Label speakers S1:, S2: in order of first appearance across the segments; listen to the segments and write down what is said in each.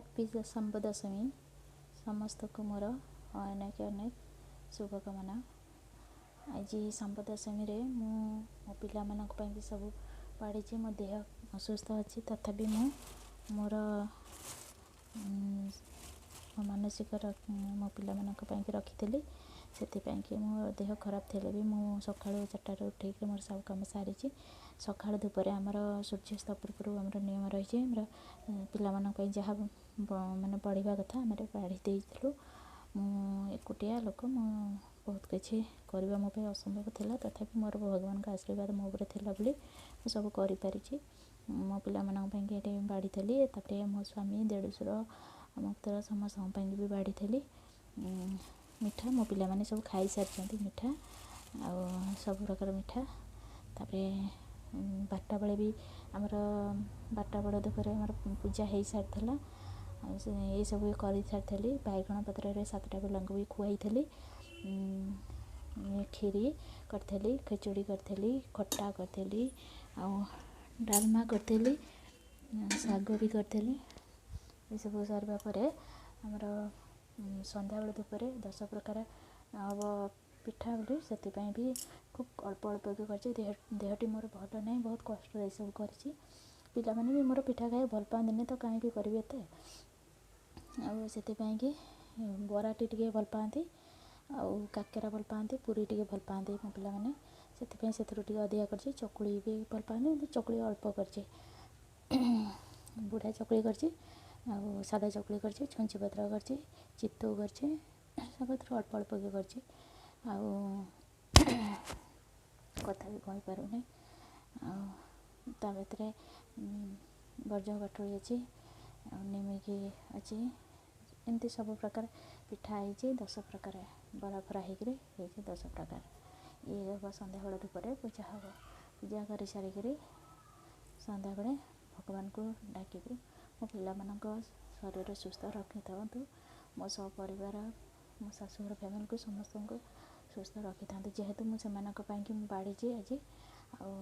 S1: Happy Samba ଦଶମୀ। ସମସ୍ତଙ୍କୁ ମୋର ଅନେକ ଅନେକ ଶୁଭକାମନା। ଆଜି ଶାମ୍ବ ଦଶମୀରେ ମୁଁ ମୋ ପିଲାମାନଙ୍କ ପାଇଁ ବି ସବୁ ବାଢ଼ିଛି। ମୋ ଦେହ ଅସୁସ୍ଥ ଅଛି, ତଥାପି ମୁଁ ମୋର ମୋ ମାନସିକ ମୋ ପିଲାମାନଙ୍କ ପାଇଁକି ରଖିଥିଲି। ସେଥିପାଇଁକି ମୋ ଦେହ ଖରାପ ଥିଲେ ବି ମୁଁ ସକାଳୁ 4ଟାରୁ ଉଠେଇକି ମୋର ସବୁ କାମ ସାରିଛି। ସକାଳୁ ଧୂପରେ ଆମର ସୂର୍ଯ୍ୟାସ୍ତ ପୂର୍ବରୁ ଆମର ନିୟମ ରହିଛି, ଆମର ପିଲାମାନଙ୍କ ପାଇଁ ଯାହା ମାନେ ବଢ଼ିବା କଥା ଆମର ବାଢ଼ି ଦେଇଥିଲୁ। ମୁଁ ଏକୁଟିଆ ଲୋକ, ମୁଁ ବହୁତ କିଛି କରିବା ମୋ ପାଇଁ ଅସମ୍ଭବ ଥିଲା। ତଥାପି ମୋର ଭଗବାନଙ୍କ ଆଶୀର୍ବାଦ ମୋ ଉପରେ ଥିଲା ବୋଲି ମୁଁ ସବୁ କରିପାରିଛି। ମୋ ପିଲାମାନଙ୍କ ପାଇଁକି ଏଠି ବାଢ଼ିଥିଲି। ତାପରେ ମୋ ସ୍ୱାମୀ, ଦେଢ଼ଶୁର, ମୋ ପୁତୁରା ସମସ୍ତଙ୍କ ପାଇଁକି ବି ବାଢ଼ିଥିଲି ମିଠା। ମୋ ପିଲାମାନେ ସବୁ ଖାଇସାରିଛନ୍ତି ମିଠା ଆଉ ସବୁ ପ୍ରକାର ମିଠା। ତାପରେ 12ଟା ବେଳେ ବି ଆମର 12ଟା ବେଳ ଧୂପରେ ଆମର ପୂଜା ହେଇସାରିଥିଲା। ଆଉ ସେ ଏସବୁ ବି କରିସାରିଥିଲି। ବାଇଗଣ ପତ୍ରରେ 7ଟା ପିଲାଙ୍କୁ ବି ଖୁଆଇଥିଲି। କ୍ଷୀରି କରିଥିଲି, ଖେଚୁଡ଼ି କରିଥିଲି, ଖଟା କରିଥିଲି, ଆଉ ଡାଲମା କରିଥିଲି, ଶାଗ ବି କରିଥିଲି। ଏସବୁ ସରିବା ପରେ ଆମର ସନ୍ଧ୍ୟାବେଳ ଧୂପରେ 10 ପ୍ରକାର ହେବ ପିଠା ବୋଲି, ସେଥିପାଇଁ ବି ଖୁବ୍ ଅଳ୍ପ ଅଳ୍ପ ବି କରିଛି। ଦେହଟି ମୋର ଭଲ ନାହିଁ, ବହୁତ କଷ୍ଟରେ ଏସବୁ କରିଛି। ପିଲାମାନେ ବି ମୋର ପିଠା ଖାଇବାକୁ ଭଲ ପାଆନ୍ତିନି, ତ କାହିଁକି କରିବି ଏତେ। ଆଉ ସେଥିପାଇଁକି ବରାଟି ଟିକେ ଭଲ ପାଆନ୍ତି, ଆଉ କାକେରା ଭଲ ପାଆନ୍ତି, ପୁରୀ ଟିକେ ଭଲ ପାଆନ୍ତି ମୋ ପିଲାମାନେ। ସେଥିପାଇଁ ସେଥିରୁ ଟିକେ ଅଧିକା କରିଛି। ଚକୁଳି ବି ଭଲ ପାଆନ୍ତି, ଚକୁଳି ଅଳ୍ପ କରିଛି। ବୁଢ଼ା ଚକୁଳି କରିଛି, ଆଉ ସାଦା ଚକୁଳି କରିଛି, ଛୁଞ୍ଚି ପତ୍ର କରିଛି, ଚିତଉ କରିଛି, ସବୁଥିରୁ ଅଳ୍ପ ଅଳ୍ପ ବି କରିଛି। ଆଉ କଥା ବି କହିପାରୁନି। ଆଉ ତା ଭିତରେ ବର୍ଜ କାଠୁଳି ଅଛି, ଆଉ ନିମିକି ଅଛି, ଏମିତି ସବୁ ପ୍ରକାର ପିଠା ହେଇଛି। 10 ପ୍ରକାର ବରା ଫରା ହେଇକିରି ହେଇଛି 10 ପ୍ରକାର। ଇଏ ହେବ ସନ୍ଧ୍ୟାବେଳ ଧୂପରେ ପୂଜା ହେବ। ପୂଜା କରିସାରିକିରି ସନ୍ଧ୍ୟାବେଳେ ଭଗବାନଙ୍କୁ ଡାକିବି, ମୋ ପିଲାମାନଙ୍କ ଶରୀର ସୁସ୍ଥ ରଖିଥାନ୍ତୁ, ମୋ ସହ ପରିବାର, ମୋ ଶାଶୁଘର ଫ୍ୟାମିଲିକୁ ସମସ୍ତଙ୍କୁ ସୁସ୍ଥ ରଖିଥାନ୍ତୁ। ଯେହେତୁ ମୁଁ ସେମାନଙ୍କ ପାଇଁକି ମୁଁ ବାଢ଼ିଛି ଆଜି। ଆଉ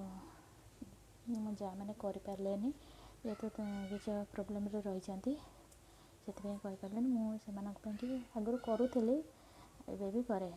S1: ମୋ ଯାଆମାନେ କରିପାରିଲେନି, ଯେହେତୁ କିଛି ପ୍ରୋବ୍ଲେମ୍ରେ ରହିଛନ୍ତି, ସେଥିପାଇଁ କରିପାରିଲେନି। ମୁଁ ସେମାନଙ୍କ ପାଇଁକି ଆଗରୁ କରୁଥିଲି, ଏବେ ବି କରେ।